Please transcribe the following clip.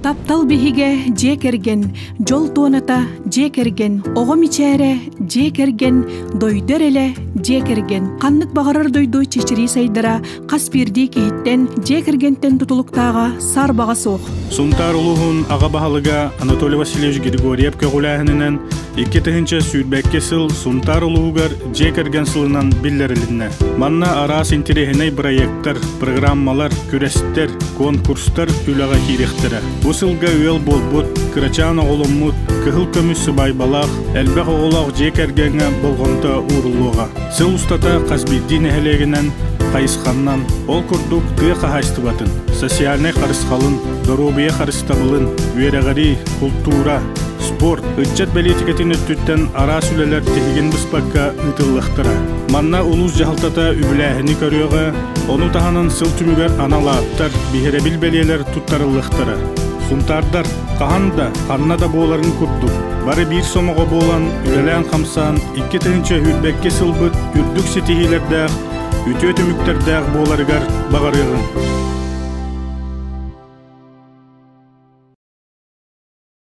Таптал биһигэ дьиэ кэргэн, дьол туоната дьиэ кэргэн, оҕо мичээрэ дьиэ кэргэн, дойду эрэлэ дьиэ кэргэн. Ханнык баҕарар дойду чэчирии сайдара хас биирдии киһиттэн, дьиэ кэргэнтэн тутулуктааҕа саарбаҕа суох. Сунтаар улууһун аҕа баһылыга Анатолий Васильевич Григорьев көҕүлээһининэн 2022 сыл Сунтаар улууһугар дьиэ кэргэн сылынан биллэрилиннэ. Манна араас интэриэһинэй бырайыактар, программалар, күрэстэр, конкурстар үлэҕэ киириэхтэрэ. Бу сылга ыал буолбут, кырачаан оҕоломмут, кыһыл көмүс сыбаайбалаах, элбэх оҕолоох дьиэ кэргэҥҥэ болҕомто ууруллуоҕа. Сыл устата хас биирдии нэһилиэгинэн, хайысханнан, ол курдук тыа хаһаайыстыбатын, социальнай харысхалын, доруобуйа харыстабылын, үөрэҕирии, култуура, спорт, ыччат бэлиитикэтин өттүттэн араас үлэлэр тиһигин быспакка ыытыллыахтара. Манна улуус дьаһалтата үбүлээһини көрүөҕэ, ону таһынан сыл түмүгэр анал ааттар, биһирэбил бэлиэлэр туттарыллыахтара. Сунтаардар хаһан да, ханна да буоларын курдук, бары биир сомоҕо буолан, үлэлээн-хамсаан, 2022 сылбыт үрдүк ситиһиилэрдээх, үтүө түмүктэрдээх буоларыгар баҕарыаҕыҥ.